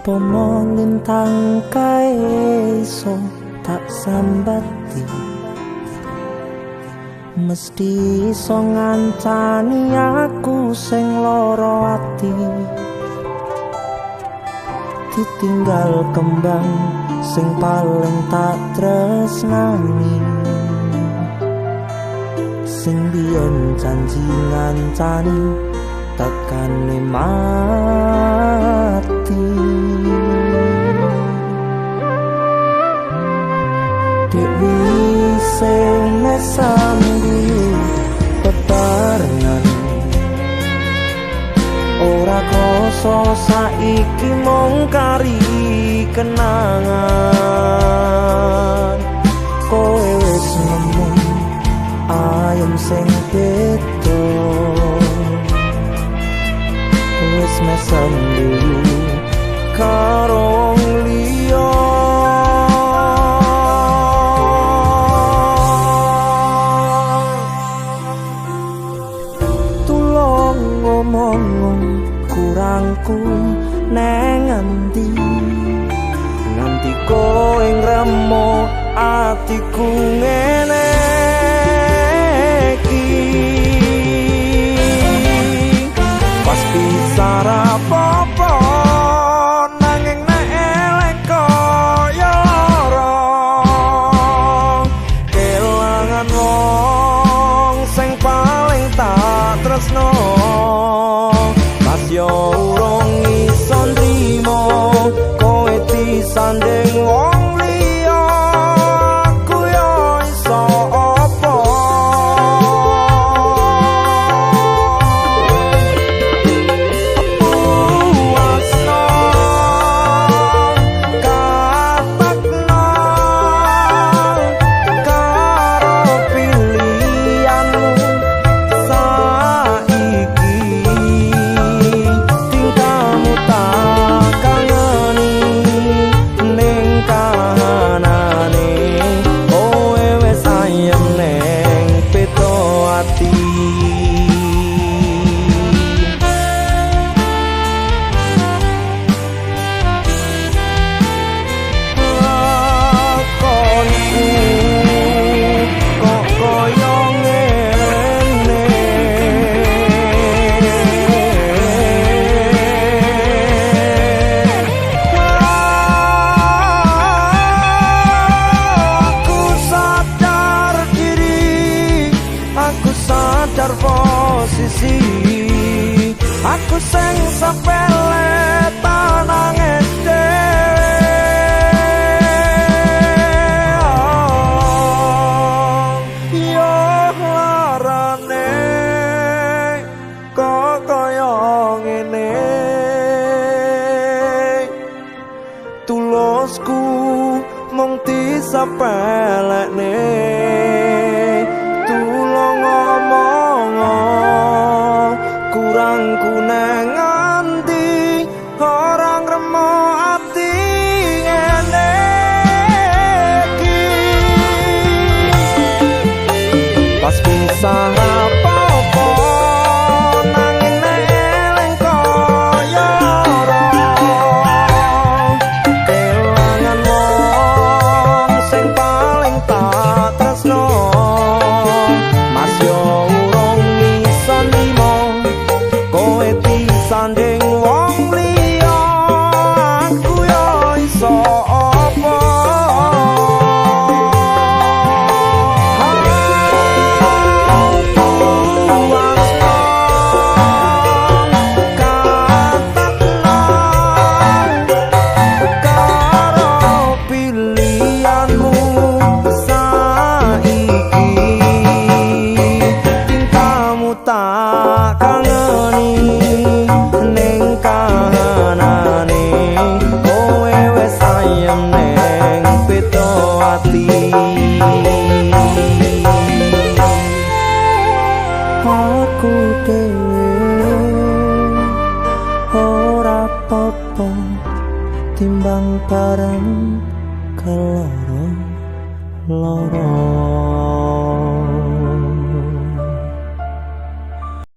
Umpama lintang kae iso tak sambati, mesti iso ngancani aku sing lara ati. Ditinggal kembang sing paling tak tresnani, sing biyen janji ngancani tekane mati. Dewi sing mesam guyu bebarengan, ora kroso saiki mung kari kenangan. Kowe wis nemu ayem sing beda, wis mesam guyu karo wong liya. Ngomong kurangku neng nganti, nganti kowe ngremo atiku ngene iki. Pas pisah rapopo nanging nek elek kaya lara, kelangan wong sing paling tak tresno. Yo urung iso nrimo kowe disanding wong liya, aku yo iso apa. Puasno katakno karo pilihanmu saiki. Posisi aku sing sepele nangis dhewe. Yo larane kok kaya ngene, tulusku mung disepelekne. Tulung ngomong kurangku neng nganti ora ngremo ati ngene iki. Pas pisah rapopo nanging nek eling kaya lara, kelangan wong sing paling tak tresno. Mas yo urung iso nrimo kowe disanding wong liya, aku yo iso apa. Katakno karo pilihanmu saiki, tingkahmu tak kangeni ning kahanane kowe wis ayem ning beda ati. Aku dhewe ora apa-apa timbang bareng keloro loro.